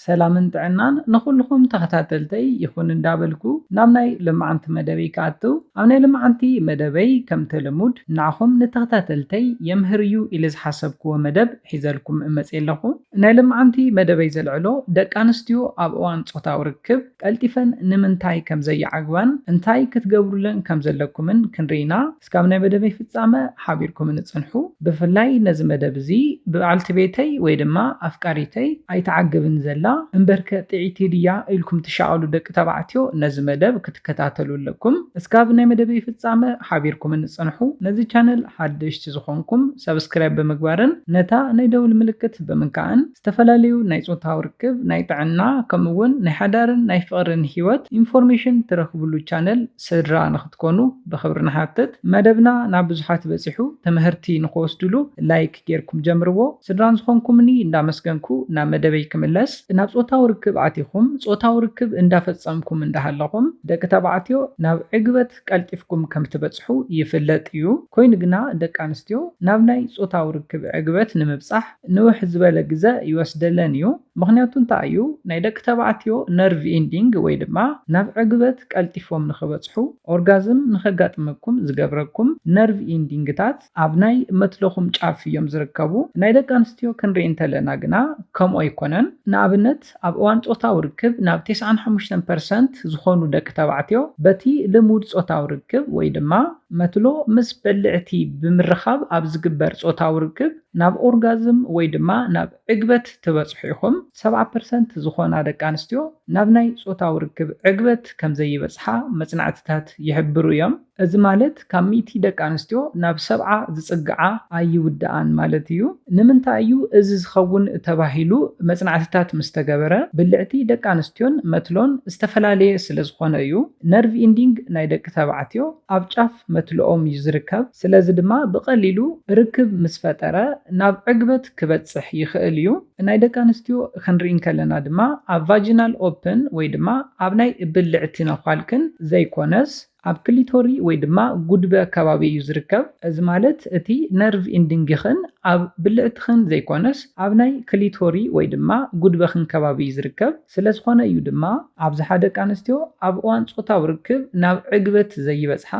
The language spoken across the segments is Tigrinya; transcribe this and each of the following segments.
ሰላምን ጥዕናን ንኹልኹም ተኸታተልተይ ይኹን እንዳበልኩ፣ ናብ ናይ ልምዓንቲ መደበይ ክኣቱ፣ ኣብ ናይ ልምዓንቲ መደበይ ከምቲ ልሙድ ንዓኹም ንተኸታተልተይ የምህር እዩ ኢለ ዝሓሰብክዎ መደብ ሒዘልኩም እመጽእ ኣለኹ። ናይ ልምዓንቲ መደበይ ዘልዕሎ ደቂ ኣንስትዮ ኣብ እዋን ጾታዊ ርክብ ቀልጢፈን ንምንታይ ከም ዘይዓግባን እንታይ ክትገብሩለን ከም ዘለኩምን ክንርኢና እስካብ ናይ መደበይ ፍጻመ ሓቢርኩም ንጽንሑ። ብፍላይ ነዚ መደብ እዚ ብበዓልቲ ቤተይ ወይ ድማ ኣፍቃሪተይ ኣይትዓግብን ዘላ፣ እምበርከ ጥዕይቲ ድያ ኢልኩም ትሻቐሉ ደቂ ተባዕትዮ ነዚ መደብ ክትከታተሉ ኣለኩም። እስካብ ናይ መደበይ ፍጻመ ሓቢርኩም ንጽንሑ። ነዚ ቻነል ሓደሽቲ ዝኾንኩም ሰብስክራይብ ብምግባርን ነታ ናይ ደውል ምልክት ብምንካእን ዝተፈላለዩ ናይ ጾታዊ ርክብ፣ ናይ ጥዕና፣ ከምኡ እውን ናይ ሓዳርን ናይ ፍቕርን ህይወት ኢንፎርሜሽን ትረኽብሉ ቻነል ስድራ ንኽትኮኑ ብኽብሪ ንሓትት። መደብና ናብ ብዙሓት በጺሑ ትምህርቲ ንኽወስድሉ ላይክ ጌርኩም ጀምርዎ። ስድራን ዝኾንኩምኒ እንዳመስገንኩ ናብ መደበይ ክምለስ። ናብ ጾታዊ ርክብ ኣቲኹም ጾታዊ ርክብ እንዳፈጸምኩም እንዳሃለኹም ደቂ ተባዕትዮ ናብ ዕግበት ቀልጢፍኩም ከም ትበጽሑ ይፍለጥ እዩ። ኮይኑ ግና ደቂ ኣንስትዮ ናብ ናይ ጾታዊ ርክብ ዕግበት ንምብጻሕ ንውሕ ዝበለ ግዘ ይወስደለን እዩ። ምኽንያቱ እንታይ እዩ? ናይ ደቂ ተባዕትዮ ነርቭ ኢንዲንግ ወይ ድማ ናብ ዕግበት ቀልጢፎም ንኽበጽሑ፣ ኦርጋዝም ንኸጋጥመኩም ዝገብረኩም ነርቭ ኢንዲንግታት ኣብ ናይ መትሎኹም ጫፍ እዮም ዝርከቡ። ናይ ደቂ ኣንስትዮ ክንርኢ እንተለና ግና ከምኡ ኣይኮነን። ንኣብነት ኣብ እዋን ጾታዊ ርክብ ናብ ተስዓን ሓሙሽተን ፐርሰንት ዝኾኑ ደቂ ተባዕትዮ በቲ ልሙድ ጾታዊ ርክብ ወይ ድማ መትሎ ምስ በልዕቲ ብምርኻብ ኣብ ዝግበር ጾታዊ ርክብ ናብ ኦርጋዝም ወይ ድማ ናብ ዕግበት ትበጽሑ ኢኹም። ሰብዓ ፐርሰንት ዝኾና ደቂ ኣንስትዮ ናብ ናይ ጾታዊ ርክብ ዕግበት ከም ዘይበጽሓ መጽናዕትታት ይሕብሩ እዮም። እዚ ማለት ካብ ሚእቲ ደቂ ኣንስትዮ ናብ ሰብዓ ዝጽግዓ ኣይውድኣን ማለት እዩ። ንምንታይ እዩ እዚ ዝኸውን ተባሂሉ መጽናዕትታት ምስ ተገበረ፣ ብልዕቲ ደቂ ኣንስትዮን መትሎን ዝተፈላለየ ስለ ዝኾነ እዩ። ነርቭ ኢንዲንግ ናይ ደቂ ተባዕትዮ ኣብ ጫፍ መትልኦም እዩ ዝርከብ። ስለዚ ድማ ብቐሊሉ ርክብ ምስ ፈጠረ ናብ ዕግበት ክበጽሕ ይኽእል እዩ። ናይ ደቂ ኣንስትዮ ክንርኢ እንከለና ድማ ኣብ ቫጂናል ኦፕን ወይ ድማ ኣብ ናይ ብልዕቲ ነዃልክን ዘይኮነስ ኣብ ክሊቶሪ ወይ ድማ ጉድበ ከባቢ እዩ ዝርከብ። እዚ ማለት እቲ ነርቭ ኢንዲንግኽን ኣብ ብልዕትኽን ዘይኮነስ ኣብ ናይ ክሊቶሪ ወይ ድማ ጉድበኽን ከባቢ እዩ ዝርከብ። ስለ ዝኾነ እዩ ድማ ኣብዝሓ ደቂ ኣንስትዮ ኣብ እዋን ጾታዊ ርክብ ናብ ዕግበት ዘይበጽሓ።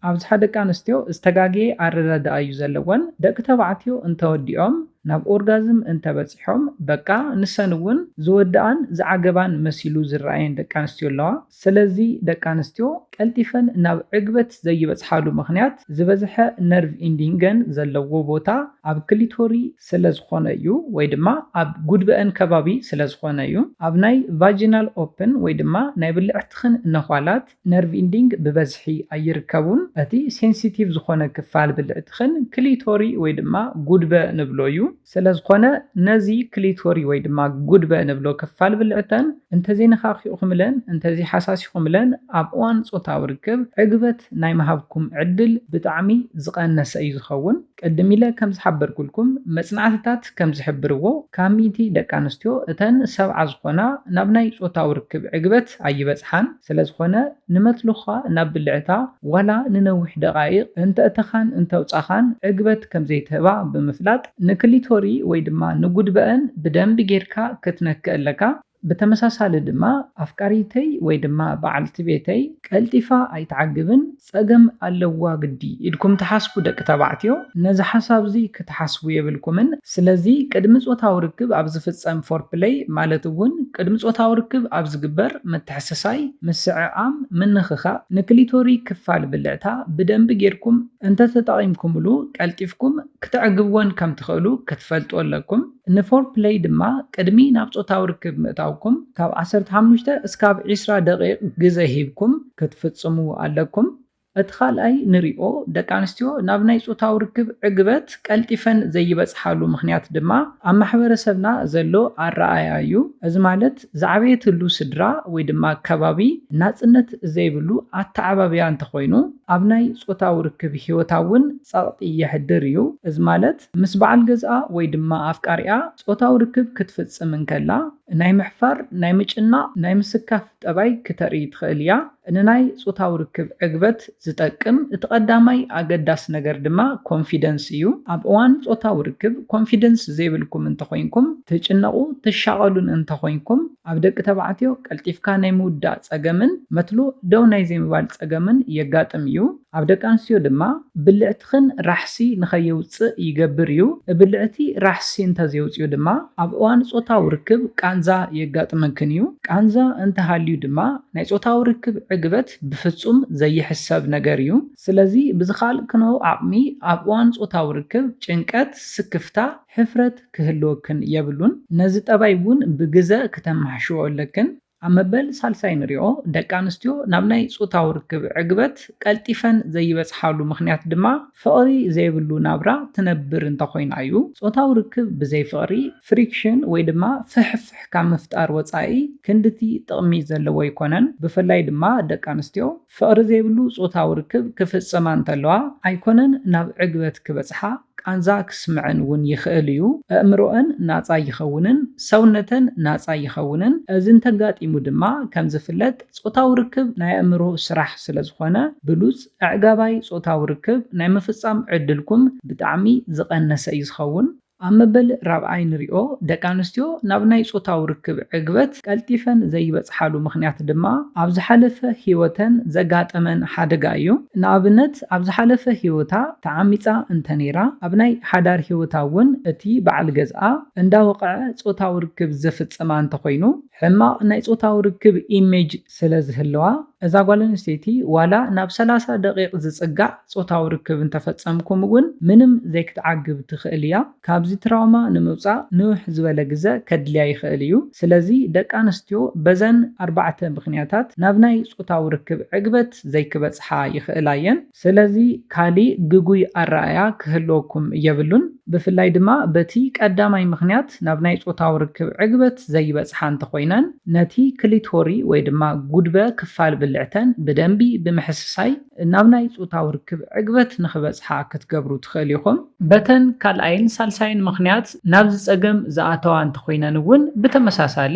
ኣብዝሓ ደቂ ኣንስትዮ ዝተጋገየ ኣረዳድኣ እዩ ዘለወን። ደቂ ተባዕትዮ እንተወዲኦም ናብ ኦርጋዝም እንተበጺሖም በቃ ንሰን እውን ዝወድኣን ዝዓገባን መሲሉ ዝረኣየን ደቂ ኣንስትዮ ኣለዋ። ስለዚ ደቂ ኣንስትዮ ቀልጢፈን ናብ ዕግበት ዘይበጽሓሉ ምኽንያት ዝበዝሐ ነርቭ ኢንዲንገን ዘለዎ ቦታ ኣብ ክሊቶሪ ስለ ዝኾነ እዩ ወይ ድማ ኣብ ጉድበአን ከባቢ ስለ ዝኾነ እዩ። ኣብ ናይ ቫጂናል ኦፕን ወይ ድማ ናይ ብልዕትኽን ነዃላት ነርቭ ኢንዲንግ ብበዝሒ ኣይርከቡን። እቲ ሴንሲቲቭ ዝኾነ ክፋል ብልዕትኽን ክሊቶሪ ወይ ድማ ጉድበ ንብሎ እዩ። ስለ ዝኾነ ነዚ ክሊቶሪ ወይ ድማ ጉድበ ንብሎ ክፋል ብልዕተን እንተዘይነኻኺእኹምለን እንተዘይሓሳሲኹምለን ኣብ እዋን ጾታዊ ርክብ ዕግበት ናይ ምሃብኩም ዕድል ብጣዕሚ ዝቐነሰ እዩ ዝኸውን። ቅድም ኢለ ከም ዝሓበርኩልኩም መጽናዕትታት ከም ዝሕብርዎ ካብ ሚእቲ ደቂ ኣንስትዮ እተን ሰብዓ ዝኾና ናብ ናይ ጾታዊ ርክብ ዕግበት ኣይበጽሓን። ስለ ዝኾነ ንመትሎኻ ናብ ብልዕታ ዋላ ንነዊሕ ደቓይቕ እንተእተኻን እንተውጻኻን ዕግበት ከም ዘይትህባ ብምፍላጥ ንክሊቶሪ ወይ ድማ ንጉድበአን ብደንቢ ጌርካ ክትነክእ ኣለካ። ብተመሳሳሊ ድማ ኣፍቃሪተይ ወይ ድማ በዓልቲ ቤተይ ቀልጢፋ ኣይትዓግብን፣ ጸገም ኣለዋ ግዲ ኢልኩም ትሓስቡ ደቂ ተባዕትዮ ነዚ ሓሳብ እዚ ክትሓስቡ የብልኩምን። ስለዚ ቅድሚ ጾታዊ ርክብ ኣብ ዝፍጸም ፎርፕለይ ማለት እውን ቅድሚ ጾታዊ ርክብ ኣብ ዝግበር ምትሕስሳይ፣ ምስዕዓም፣ ምንኽኻእ ንክሊቶሪ ክፋል ብልዕታ ብደንቢ ጌርኩም እንተተጠቒምኩምሉ ቀልጢፍኩም ክተዕግብወን ከም ትኽእሉ ክትፈልጡ ኣለኩም። ንፎርፕለይ ድማ ቅድሚ ናብ ጾታዊ ርክብ ምእታውኩም ካብ ዓሰርተ ሓሙሽተ እስካብ ዒስራ ደቂቕ ግዘ ሂብኩም ክትፍጽሙ ኣለኩም። እቲ ካልኣይ ንሪኦ ደቂ ኣንስትዮ ናብ ናይ ጾታዊ ርክብ ዕግበት ቀልጢፈን ዘይበጽሓሉ ምኽንያት ድማ ኣብ ማሕበረሰብና ዘሎ ኣረኣእያ እዩ። እዚ ማለት ዝዓበየትሉ ስድራ ወይ ድማ ከባቢ ናጽነት ዘይብሉ ኣተዓባብያ እንተኾይኑ ኣብ ናይ ጾታዊ ርክብ ህይወታ እውን ጸቕጢ የሕድር እዩ። እዚ ማለት ምስ በዓል ገዝኣ ወይ ድማ ኣፍቃሪኣ ጾታዊ ርክብ ክትፍጽም እንከላ ናይ ምሕፋር፣ ናይ ምጭናቕ፣ ናይ ምስካፍ ጠባይ ክተርኢ ትኽእል እያ። ንናይ ጾታዊ ርክብ ዕግበት ዝጠቅም እቲ ቀዳማይ ኣገዳሲ ነገር ድማ ኮንፊደንስ እዩ። ኣብ እዋን ጾታዊ ርክብ ኮንፊደንስ ዘይብልኩም እንተኾይንኩም፣ ትጭነቑ፣ ትሻቐሉን እንተኾይንኩም፣ ኣብ ደቂ ተባዕትዮ ቀልጢፍካ ናይ ምውዳእ ጸገምን መትሎ ደው ናይ ዘይምባል ጸገምን የጋጥም እዩ። ኣብ ደቂ ኣንስትዮ ድማ ብልዕትኽን ራሕሲ ንኸየውጽእ ይገብር እዩ። ብልዕቲ ራሕሲ እንተዘይውጽኡ ድማ ኣብ እዋን ጾታዊ ርክብ ቃንዛ የጋጥመክን እዩ። ቃንዛ እንተሃልዩ ድማ ናይ ጾታዊ ርክብ ዕግበት ብፍጹም ዘይሕሰብ ነገር እዩ። ስለዚ ብዝኸኣልክንኦ ዓቕሚ ኣብ እዋን ጾታዊ ርክብ ጭንቀት፣ ስክፍታ፣ ሕፍረት ክህልወክን የብሉን። ነዚ ጠባይ እውን ብግዘ ክተማሕሽዎ ኣለክን። ኣብ መበል ሳልሳይ ንሪኦ፣ ደቂ ኣንስትዮ ናብ ናይ ጾታዊ ርክብ ዕግበት ቀልጢፈን ዘይበጽሓሉ ምኽንያት ድማ ፍቕሪ ዘይብሉ ናብራ ትነብር እንተኾይና እዩ። ጾታዊ ርክብ ብዘይ ፍቕሪ፣ ፍሪክሽን ወይ ድማ ፍሕፍሕ ካብ ምፍጣር ወጻኢ ክንድቲ ጥቕሚ ዘለዎ ኣይኮነን። ብፍላይ ድማ ደቂ ኣንስትዮ ፍቕሪ ዘይብሉ ጾታዊ ርክብ ክፍጽማ እንተለዋ ኣይኮነን ናብ ዕግበት ክበጽሓ፣ ቃንዛ ክስምዐን እውን ይኽእል እዩ። ኣእምሮአን ናጻ ይኸውንን ሰውነተን ናጻ ይኸውንን። እዚ እንተጋጢሙ ድማ ከም ዝፍለጥ ጾታዊ ርክብ ናይ ኣእምሮ ስራሕ ስለ ዝኾነ ብሉጽ ኣዕጋባይ ጾታዊ ርክብ ናይ ምፍጻም ዕድልኩም ብጣዕሚ ዝቐነሰ እዩ ዝኸውን። ኣብ መበል ራብዓይ ንሪኦ፣ ደቂ ኣንስትዮ ናብ ናይ ጾታዊ ርክብ ዕግበት ቀልጢፈን ዘይበጽሓሉ ምኽንያት ድማ ኣብ ዝሓለፈ ህይወተን ዘጋጠመን ሓደጋ እዩ። ንኣብነት ኣብ ዝሓለፈ ህይወታ ተዓሚጻ እንተነይራ ኣብ ናይ ሓዳር ህይወታ እውን እቲ በዓል ገዝኣ እንዳወቕዐ ጾታዊ ርክብ ዘፍጽማ እንተኾይኑ ሕማቕ ናይ ጾታዊ ርክብ ኢሜጅ ስለ ዝህልዋ እዛ ጓል ኣንስተይቲ ዋላ ናብ ሰላሳ ደቂቕ ዝጽጋዕ ጾታዊ ርክብ እንተፈጸምኩም እውን ምንም ዘይክትዓግብ ትኽእል እያ። ካብዚ ትራውማ ንምውጻእ ንውሕ ዝበለ ግዘ ከድልያ ይኽእል እዩ። ስለዚ ደቂ ኣንስትዮ በዘን ኣርባዕተ ምኽንያታት ናብ ናይ ጾታዊ ርክብ ዕግበት ዘይክበጽሓ ይኽእላ እየን። ስለዚ ካሊእ ግጉይ ኣረኣእያ ክህልወኩም የብሉን። ብፍላይ ድማ በቲ ቀዳማይ ምኽንያት ናብ ናይ ጾታዊ ርክብ ዕግበት ዘይበጽሓ እንተኾይነን ነቲ ክሊቶሪ ወይ ድማ ጉድበ ክፋል ብልዕተን ብደንቢ ብምሕስሳይ ናብ ናይ ጾታዊ ርክብ ዕግበት ንኽበጽሓ ክትገብሩ ትኽእል ኢኹም። በተን ካልኣይን ሳልሳይን ምኽንያት ናብዚ ጸገም ዝኣተዋ እንተኾይነን እውን ብተመሳሳሊ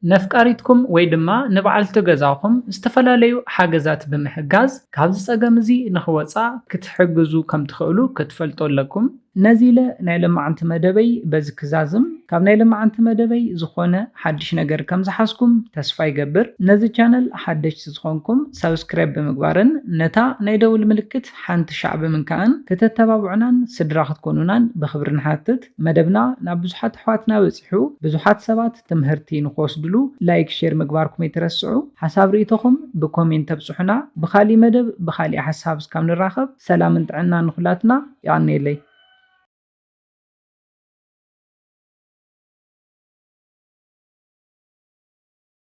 ነፍቃሪትኩም ወይ ድማ ንበዓልቲ ገዛኹም ዝተፈላለዩ ሓገዛት ብምሕጋዝ ካብዚ ጸገም እዚ ንኽወጻ ክትሕግዙ ከም ትኽእሉ ክትፈልጡ ኣለኩም። ነዚ ኢለ ናይ ለማዓንቲ መደበይ በዚ ክዛዝም። ካብ ናይ ለማዓንቲ መደበይ ዝኾነ ሓድሽ ነገር ከም ዝሓዝኩም ተስፋ ይገብር። ነዚ ቻነል ሓደሽቲ ዝኾንኩም ሳብስክራይብ ብምግባርን ነታ ናይ ደውል ምልክት ሓንቲ ሻዕ ብምንካእን ክተተባብዑናን ስድራ ክትኮኑናን ብኽብሪ ንሓትት። መደብና ናብ ብዙሓት ኣሕዋትና በጺሑ ብዙሓት ሰባት ትምህርቲ ንክወስድሉ ላይክ፣ ሼር ምግባርኩም ኣይትረስዑ። ሓሳብ ርእይቶኹም ብኮሜንት ተብጽሑና። ብኻሊእ መደብ ብኻሊእ ሓሳብ እስካብ ንራኸብ ሰላምን ጥዕናን ንኹላትና። የቐንየለይ።